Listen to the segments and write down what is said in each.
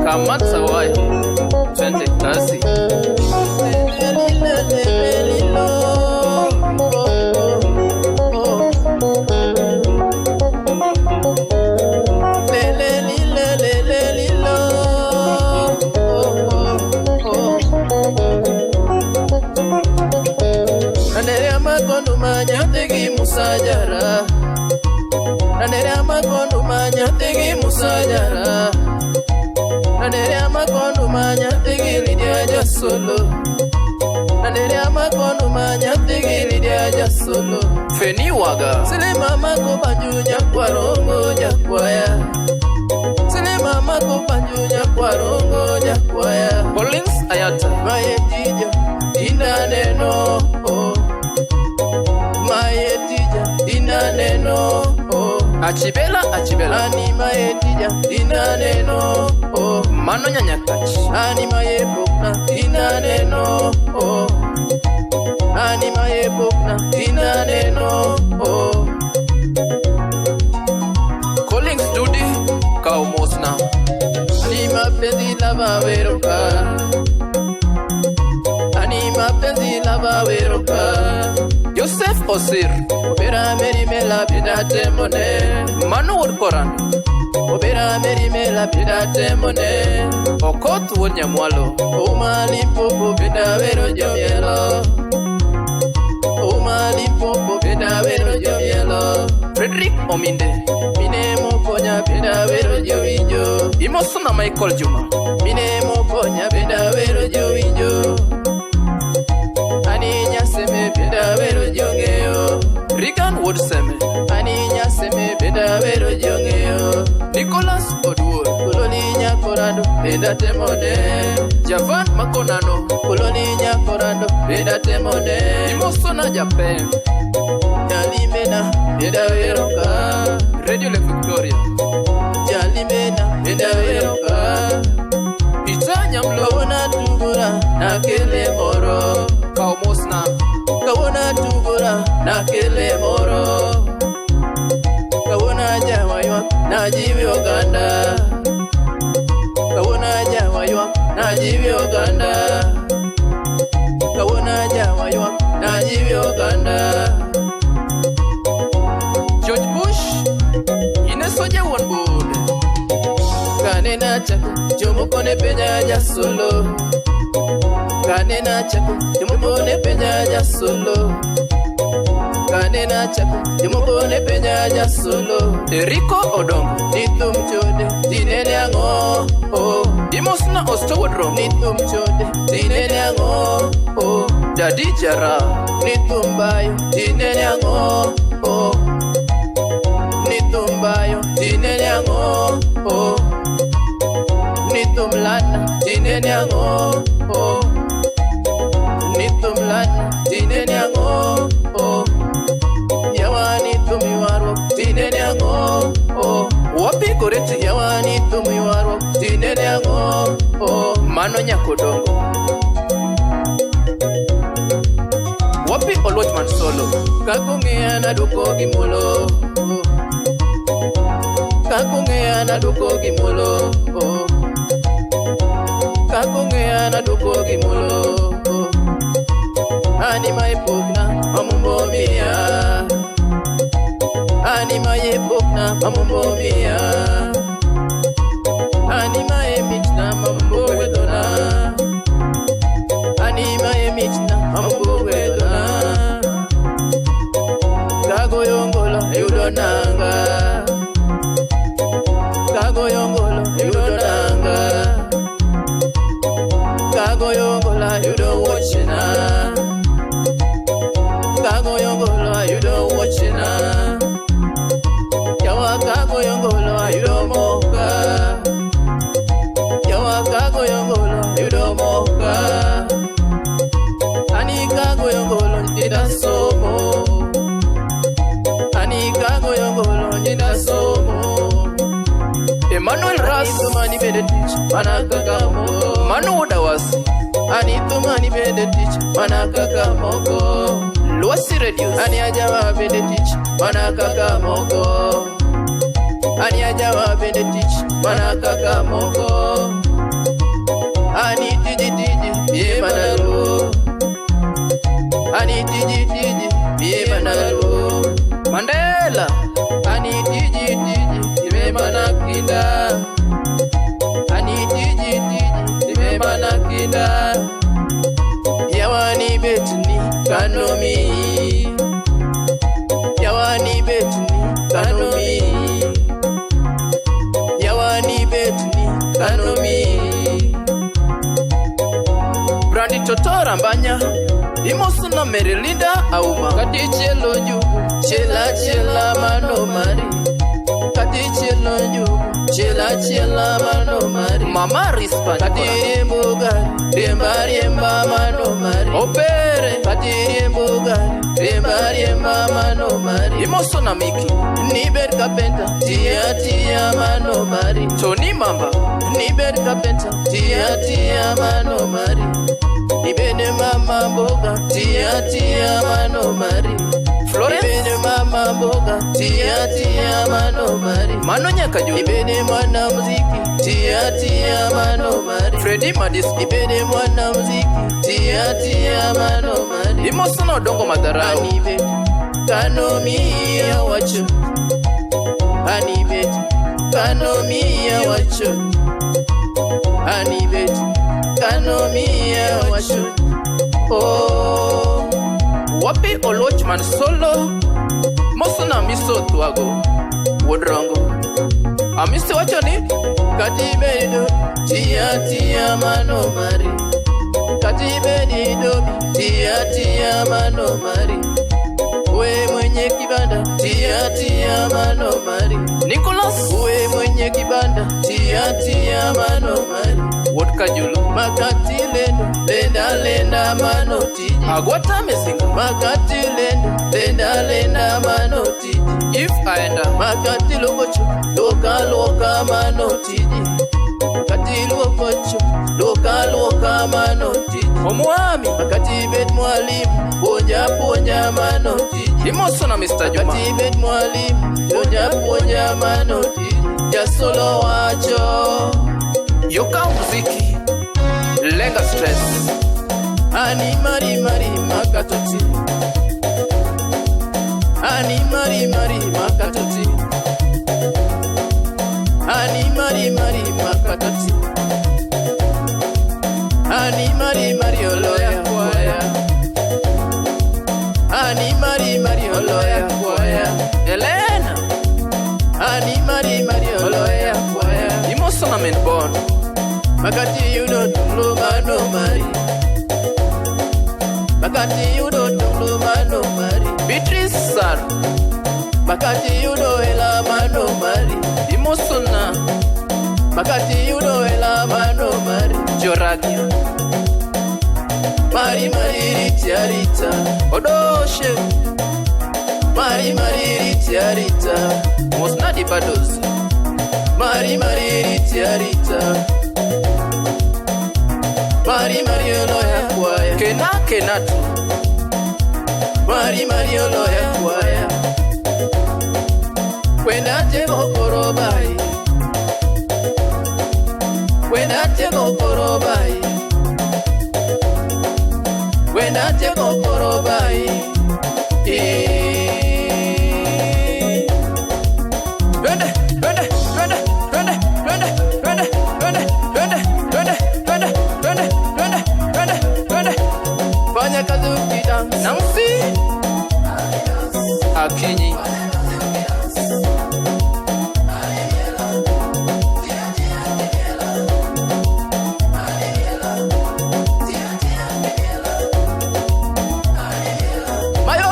Kamata waya. Twende kazi. Musajara Nanere amakondo manya tigi musajara Nanere amakondo manya tigi lidia jasolo Nanere amakondo manya tigi lidia jasolo Feni Waga. Sile mama ko banju nyakwarongo nyakwaya Sile mama ko banju nyakwarongo nyakwaya Collins Ayata. Maye tija inaneno oh. Maye tija inaneno oh. Achibela Achibela. Ani maye tija inaneno oh. Mano Nyanyakach. Ani maye pokna inaneno oh. Ani maye pokna inaneno oh. Collins Dudi. Kaumosna. Ani mapenzi lava weroka Ani mapenzi lava weroka Joseph Osir. Obera meri mela bida temone Mano Wuod Korando. Obera meri mela bida temone Okoth Wuod Nyamwalo. Uma limpopo bida wero jomielo Uma limpopo bida wero jomielo Frederick Ominde. Mine mokonya bida wero jowinjo Imosona Michael Juma. Mine mokonya bida wero jowinjo Ani nyaseme bida wero jong'eyo Regan Wuod Seme. Ani nyaseme bida wero jong'eyo Nicholas Oduor. Koloni nyakorando bida temone Javan Makonano. Koloni nyakorando bida temone Imosona Japeng. Jalimena bida wero ka Radio Lake Victoria. Jalimena bida wero ka Peter Nyamlo. Kawona tugora nakele moro Kaumosna. Kawona tugora nakele moro Kawona jawaywak najiwi oganda Kawona jawaywak najiwi oganda Kawona jawaywak najiwi oganda George Bush. Inesoje Wuon Bude. Kanena chako jomoko ne penja jasolo Kanena chako jomoko ne penja jasolo Kanena chako jomoko ne penja jasolo Eriko Odongo. Ni thum chode tinene ang'o oh. Imosna Osto Wuod Rom. Ni thum chode tinene ang'o oh. Dadi Jara. Ni thum bayo tinene ang'o oh. Ni thum bayo tinene ang'o oh. Ni thum lana tinene ang'o oh. Ni thum lana tinene ang'o oh. Yawa ni thum ywaruok tinene ang'o oh. Wapi Goreti. Yawa ni thum ywaruok tinene ang'o oh. Mano Nyakodongo. Wapi Oluoch Man Solo. Kakong'eya naduoko gi muolo oh. Kakong'eya naduoko gi muolo oh. Kakong'eya naduoko gi muolo oh. Ani ma epokna mamumbo miya Ani ma epokna mamumbo miya Ani ma emichna mamumbo gwedhona Ani ma emichna mamumbo gwedhona Kagoyo ngolo yudo nanga Kagoyo ngolo yudo nanga Kagoyo ngolo yudo wuochena Kagoyo ngolo yudo wuochena Yawa kagoyo ngolo yudo moka Yawa kagoyo ngolo yudo moka Ani kagoyo ngolo nyithinda somo Ani kagoyo ngolo nyithinda somo Emmanuel Ras. Ani thumani bende tich mana kaka moko Mano Wuod Awasi. Ani thumani bende tich mana kaka moko Lwasi Radios. Ani ajawa bende tich mana kaka moko Ani ajawa bende tich mana kaka moko. Kanomi. Brandi Totora Mbanya. Imoso na Merilinda Auma. Katichielo njugu, chiela chiela mano mari. Katichielo njugu, chiela chiela mano mari. Mama Rispa Nicola. Katiriembo gari, riemba riemba mano mari. Opere. Katiriembo gari, riemba riemba mano mari. Imoso na Miki. Niber kapenta, tia tia mano mari. Tony Mamba. Niber kapenta, tia tia mano mari. Nibene mama mboga, tia tia mano mari. Florence. Nibene mama mboga, tia tia mano mari. Mano Nyakajulu. Nibene mwana muziki, tia tia mano mari. Freddy Madisco. Nibene mwana muziki, tia tia mano mari. Imoso na Odongo Madharau. Anibet, kanomia wacho. Anibet, kanomia wacho. Anibet, kanomia wacho. Oh. Wapi Olochman Solo. Moso na Miso Tuago. Wuod Rongo. Amisi wacho ni Katibedo, tia tia mano mari. Katibedi dobi, tia tia mano mari. We mwenye kibanda, tia tia mano mari. Nicholas We mwenye kibanda, tia tia mano mari. Wuod Kajulu. Makati lendo, lenda lenda mano tiji. Agwata Mesinga. Makati lendo, lenda lenda mano tiji. If Aenda. Makati lokocho, loka loka mano tiji. Makati lokocho, loka loka mano tiji. Omwami. Makati bet mwalimu, puonja puonja mano tiji. Imoso na Mr. Juma. Makati bet mwalimu, puonja puonja mano tiji. Jasolo wacho. Yoka muziki. Lenga stress. Ani mari mari makatoti. Ani mari mari makatoti. Ani mari mari makatoti. Ani mari mari oloya kwaya. Ani mari mari oloya kwaya. Elena. Ani mari mari oloya kwaya. Imoso na Menbon. Makati yudo tunglo mano mari. Makati yudo tunglo mano mari. Beatrice Sar. Makati yudo ela mano mari. Imoso na Makati yudo ela mano mari. Joragia. Mari mari rita rita. Odoshe. Mari mari rita rita. Mosnadi Bados. Mari mari rita rita. Mari mari oloya kwaya. Kena Kenatu. Mari mari oloya kwaya. Kwenda tego korobai. Kwenda tego korobai. Kwenda tego korobai. Twende, twende, twende, twende, twende, twende, twende, twende, twende, twende, twende, twende, twende, twende. Fanya kazi ukidance. Nancy Akinyi. Mayo.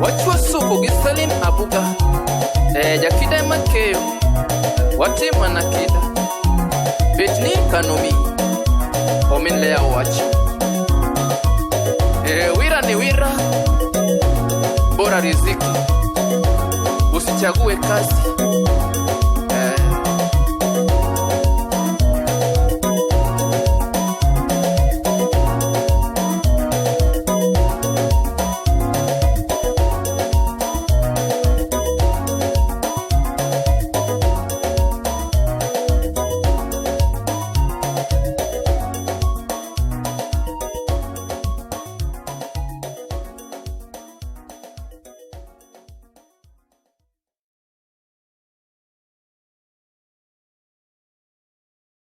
Wachwo supu gi Salim Abuga. Jakida ema keyo. Watim mana kinda. Bet ni kanomi. Omin Lea owacho. Wira ni wira. Bora riziki. Usichague kazi.